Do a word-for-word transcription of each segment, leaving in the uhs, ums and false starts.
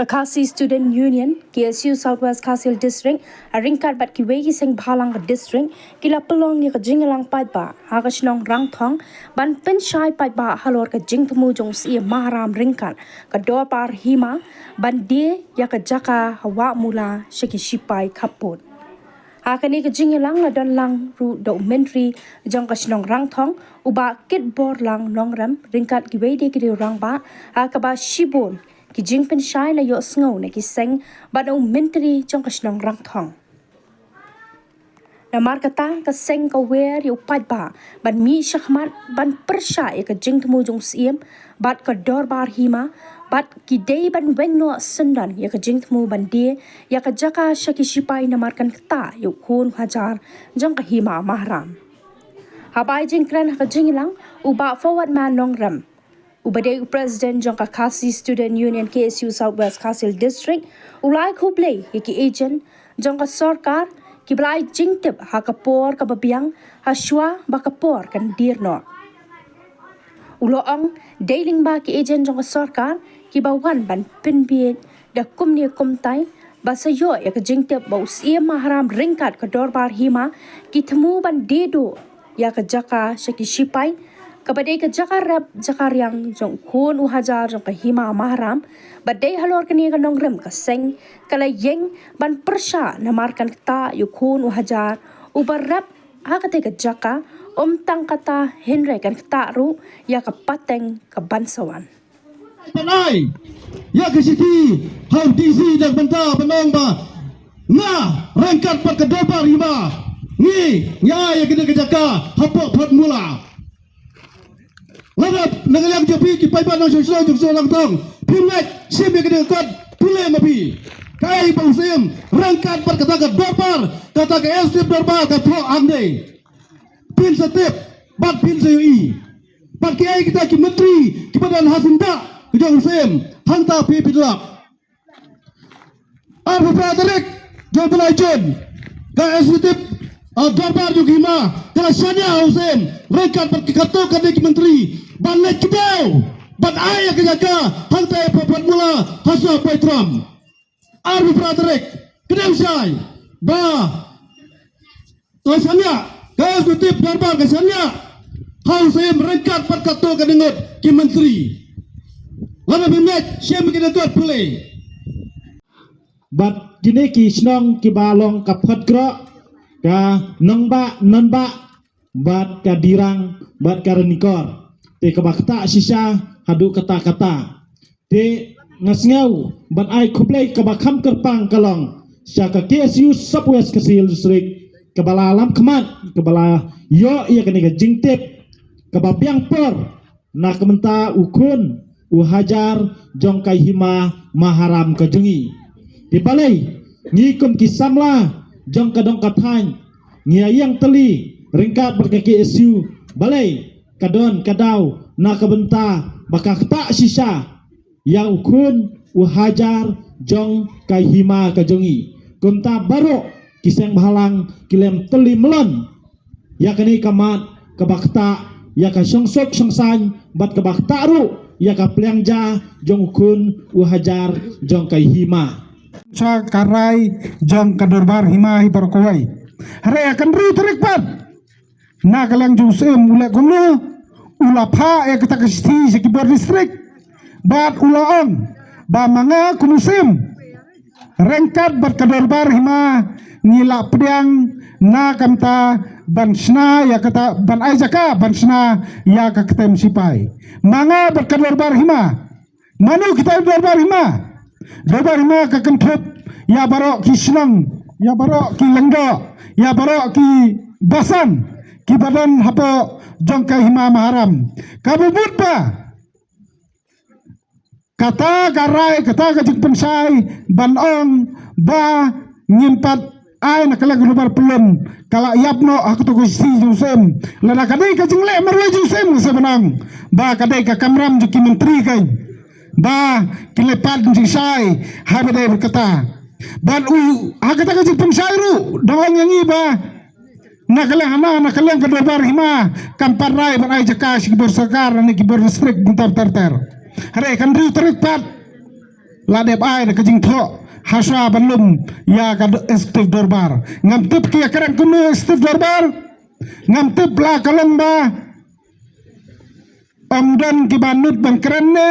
Khasi Student Union, K S U South West Khasi Hills District, ha ryngkat bad kiwei ki seng bhalang ka district, ki la pynlong ïa ka jingïalang paidbah ha ka shnong Rangthong, ban pynshai paidbah halor ka jingthmu jong u Syiem Maharam ryngkat ka dorbar hima, ban die ïa ka jaka ha Wah Mula sha ki shipai khappud. Ha kane ka jingïalang la don lang ruh da u Myntri jong ka shnong Rangthong, u Bah Kitborlang Nongrem, ryngkat kiwei de ki rangbah, ha kaba shibun ki jingpynshai la ïohsngew na ki seng bad na u Myntri jong ka shnong Rangthong. Namar kata ka seng ka wer ïa u paidbah ban mih shakhmat ban pyrshah ïa ka jingthmu jong u Syiem bad ka dorbar hima, bad ki dei ban weng noh syndon ïa ka jingthmu ban die ïa ka jaka sha ki shipai namar kan ktah ïa u khun u hajar jong ka hima Maharam. Haba ai jingkren ha ka jingïalang, u Bah Forwardman Nongrem, uba dei u President jong ka Khasi Student Union, K S U South West Khasi Hills District, u la ai khublei ïa ki agent jong ka sorkar kiba la ai jingtip ha ka por kaba biang, ha shuwa ba ka por kan dier noh. U la ong, dei lyngba ki agent jong ka sorkar kiba wan ban pynbiej da kumne kumtai, ba sa ïoh ïa ka jingtip ba u Syiem Maharam ryngkat ka dorbar hima ki thmu ban die duh ïa ka jaka sha ki shipai, kaba dei ka jaka rep jaka riang jong u khun u hajar jong ka hima Maharam. Bad dei halor kane ka nongrim ka seng ka la ïeng ban pyrshah namar kan ktah ïa u khun u hajar uba rep ha katei ka jaka, ym tang kata hynrei kan ktah ruh ïa ka pateng ka ban sa wan. Ban ai ïa ka shithi ha u D C da ka bynta ban ong ba nga ryngkat bad ka dorbar hima ngi, ngi ai ïa kane ka jaka hapoh Phatmula. Lada na ka liang jong phi ki paidbah nongshong shnong jong ka shnong Rangthong, phim ngeit, shim ïa kane ka kot, pule ma phi. Kaei ba u Syiem ryngkat bad kata ka dorbar, kata ka executive dorbar ka thoh hangne. Phin sa tip bad phin sa ïohi. Bad kiei kita ki myntri kiba don ha syndah ka jong u Syiem, hangta phi phi lap. Arphew phra tarik jong u bnai Jun, ka executive, ah, dorbar jong ka hima ka la shaniah ha u Syiem ryngkat bad katto katne ki myntri ban leit kdew ban ai ïa ka jaka hangta hapoh Phatmula ha shuwa Paitram. Arphew phra tarik, kdew shai ba ka shaniah, ka executive dorbar ka shaniah ha u Syiem ryngkat bad katto katne ngut ki myntri. Lada phim ngeit, shim ïa kane ka kot, pule. Bad kine ki shnong kiba long ka Phatgroh, ka Nongbah, Nonbah, bad ka Dirang, bad ka Ranikor. Te kaba ktah shisha haduh katta katta. Te nga sngew ban ai khublei kaba kham kyrpang ka long sha ka K S U South West Khasi Hills District, kaba la lam khmat, kaba la ïoh ïa kane ka jingtip kaba biang por na ka bynta u khun u hajar jong ka hima Maharam ka jong ngi. Te balei ngi kum ki samla jong ka dong ka thaiñ ngi ïa ïeng tylli ryngkat bad ka K S U, balei ka don ka daw na ka bynta ba ka ktah shisha ïa u khun u hajar jong ka hima ka jong ngi. Kumta baroh ki seng bhalang ki lem tylli mlien ïa kane ka mat kaba ktah ïa ka shongsuk shongsaiñ bad kaba ktah ruh ïa ka pliang ja jong u khun u hajar jong ka hima. Sha ka rai jong ka dorbar hima hi baroh kawei. Hynrei ha ka hynriew tarik pat, na ka liang jong u Syiem u leh kumno, u la phah ïa kata ka shithi sha ki bor district bad u la ong ba ma nga kum u Syiem ryngkat bad ka dorbar hima ngi la pdiang na ka bynta ban shna ïa kata, ban ai jaka ban shna ïa ka ktem shipai. Ma nga bad ka dorbar hima. Mano kita dorbar hima? Dorbar hima ka kynthup ïa baroh ki shnong, ïa baroh ki lyngdoh, ïa baroh ki basan kiba don hapoh jong ka hima Maharam. Kaba mut ba kata ka rai, kata ka jingpynshai ban ong ba ngim pat ai na ka liang ka dorbar pyllun ka la ïap noh ha kato ka shithi jong u Syiem. Lada ka dei ka jingleh marwei jong u Syiem, u Syiem ban ong ba ka dei ka kamram jong ki myntri kein ba kin leh pat jingshai haba dei bad kata. Bad u, ha kata ka jingpynshai ruh da ong ïa ngi ba na ka liang hana, na ka liang ka dorbar hima kam pat rai ban ai jaka sha ki bor sorkar ne ki bor district mynta ter ter. Hynrei ka hynriew tarik pat la dep ai da ka jingthoh hashwa ban lum ïa ka do-, executive dorbar. Ngam tip ki ïa kren kumno executive dorbar. Ngam tip la ka long ba ym don kiba nud ban kren ne,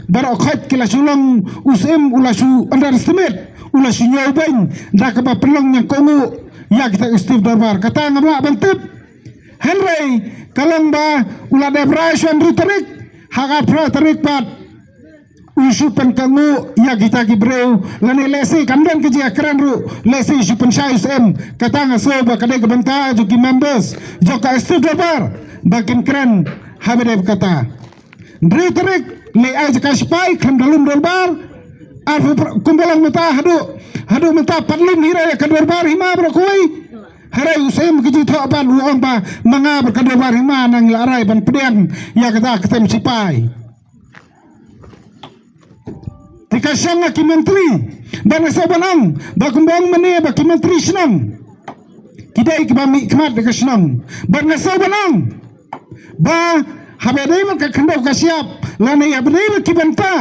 baroh khoit ki la shu long u Syiem u la shu underestimate, u la shu ñiewbeiñ da kaba pynlong ñiangkohnguh ïa kita executive dorbar. Kata ngam lah ban tip. Hynrei ka long ba u la dep rai shuwa hynriew tarik, ha ka arphew tarik pat u shu pynkohnguh ïa kita ki briew, lane lehse kam don ka jingkren ruh, lehse u shu pynshai u Syiem. Kata nga sngew ba ka dei ka bynta jong ki members jong ka executive dorbar ba kin kren ha ba dei kata. Hynriew tarik leit ai jaka sipai khlem da lum dorbar. Arphew pr-, kumba long mynta haduh, haduh mynta pat lum hi ruh ïa ka dorbar hima baroh kawei. Hynrei u Syiem ka jingthoh ban u ong ba ma nga bad ka dorbar hima nang la rai ban pdiang ïa kata ka tem sipai. Te ka shong ha ki myntri, bad nga sngew ban ong ba kumba ong mynne ba ki myntri shnong ki dei kiba mih khmat da ka shnong. Bad nga sngew ban ong ba haba dei bad ka khyndew ka shyiap lane haba dei bad ki bynta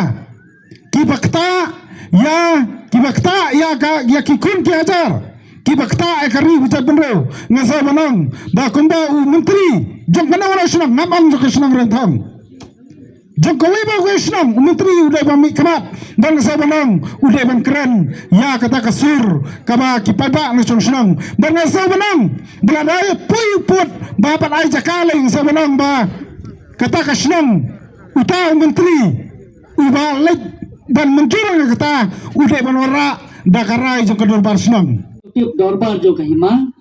kiba ktah ïa, kiba ktah ïa ka, ïa ki khun ki hajar, kiba ktah ïa ka ri bad ka jaitbynriew, nga sngew ban ong ba kumba u myntri jong kane kane ka shnong, ngam ong jong ka shnong Rangthong, jong kawei pa kawei shnong, u myntri u dei ban mih khmat. Bad nga sngew ban ong u dei ban kren ïa kata ka sur kaba ki paidbah na shnong shnong. Bad nga sngew ban ong ba lada poi u pud ba pat ai jaka lei, nga sngew ban ong ba kata ka shnong, uta u myntri uba leit ban mynjur ïa kata u dei ban wanrah da ka rai jong ka dorbar shnong. Tip dorbar jong ka hima.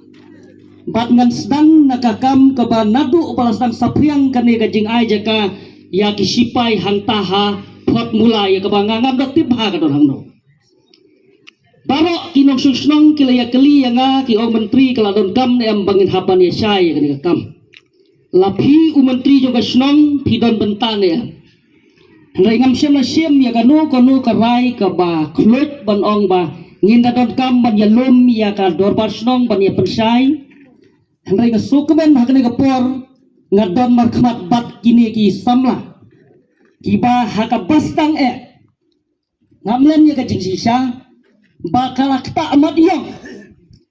Bad ngan sdang na ka kam kaba naduh ba la sdang saphriang kane ka jingai jaka ïa ki sipai hangta ha Phot Mula, ïa kaba nga ngam da tip ha ka don hangno. Baroh ki nongshong shnong ki la ïa kylli ïa nga, ki ong, Myntri, ka la donkam ne em ba ngin hap ban ïa shai ïa kane ka kam? La phi u myntri jong ka shnong phi don bynta ne em? Hynrei ngam shym la shim ïa kano kano ka rai kaba khluit ban ong ba ngin da donkam ban ïalum ïa ka dorbar shnong ban ïa pynshai. Hynrei nga sngewkmen ha kane ka por nga don markhmat bad kine ki samla kiba ha kaba sdang eh ngam len ïa ka jingshisha ba ka la ktah mat ïong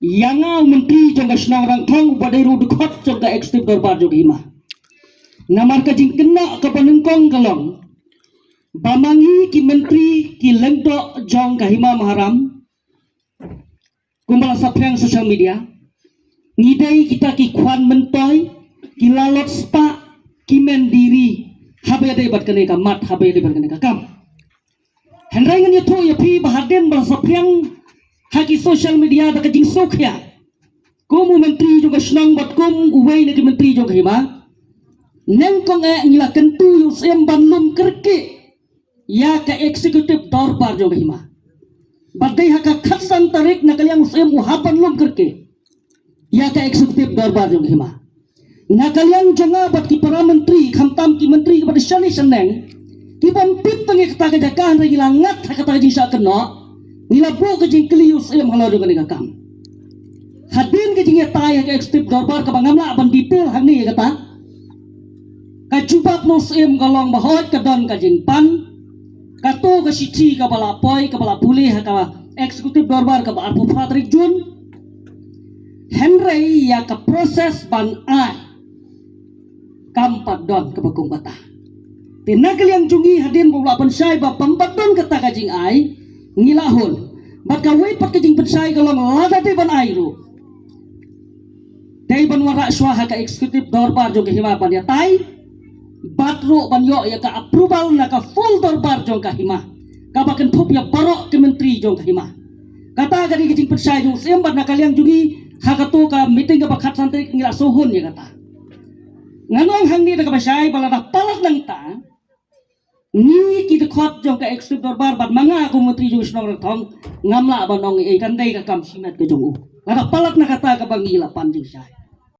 ïa nga u myntri jong ka shnong Rangthong uba dei ruh u dkhot jong ka executive dorbar jong ka hima. Namar ka jingkynnoh kaba nyngkong ka long ba ma ngi ki myntri ki lyngdoh jong ka hima Maharam, kumba la saphriang social media, ngi dei kita ki khwan myntoi, ki lalot spah, ki men diri, haba ïadei bad kane ka mat, haba ïadei bad kane ka kam. Hynrei ngan ïathuh ïa phi ba hadien ba la saphriang ha ki social media da ka jingsngewkhia kum u myntri jong ka shnong bad kum uwei na ki myntri jong ka hima, nyngkong eh ngi la kyntu ïa u Syiem ban lum kyrkieh ïa ka executive dorbar jong ka hima. Bad dei ha ka khatsan tarik na ka liang u Syiem u hap ban lum kyrkieh ïa ka executive dorbar jong ka hima. Na ka liang jong nga bad ki para myntri, khamtam ki myntri kiba dei shane shaneng, ki bym tip tang ïa kata ka jaka, hynrei ngi la ngat ha kata ka jingshah kynnoh, ngi la buh ka jingkylli ïa u Syiem halor jong kane ka kam. Hadien ka jingïatai ha ka executive dorbar kaba ngam lah ban detail hangne ïa kata, ka jubab na u Syiem ka long ba hooid ka don ka jingpan, kato ka shithi kaba la poi, kaba la pule ha ka executive dorbar kaba arphew phra tarik Jun. Hynrei ïa ka process ban ai kam pat don kaba kum kata. Te na ka liang jong ngi hadien ba u la pynshai ba pynban don kata ka jingai, ngi la hun. Bad kawei pat ka jingpynshai ka long lada dei ban ai ruh, dei ban wanrah shuwa ha ka executive dorbar jong ka hima ban ïatai, bad ruh ban ïoh ïa ka approval na ka full dorbar jong ka hima, kaba kynthup ïa baroh ki myntri jong ka hima. Kata ka dei ka jingpynshai jong u Syiem bad na ka liang jong ngi ha kato ka meeting kaba khatsan tarik ngi la shu hun ïa kata. Ngan ong hangne da kaba shai ba lada palat nangta, ngi ki dkhot jong ka executive dorbar bad ma nga kum u myntri jong ka shnong Rangthong ngam lah ban ong ei, kan dei ka kam shimet ka jong u. Lada palat na kata kaba ngi la pan jingshai.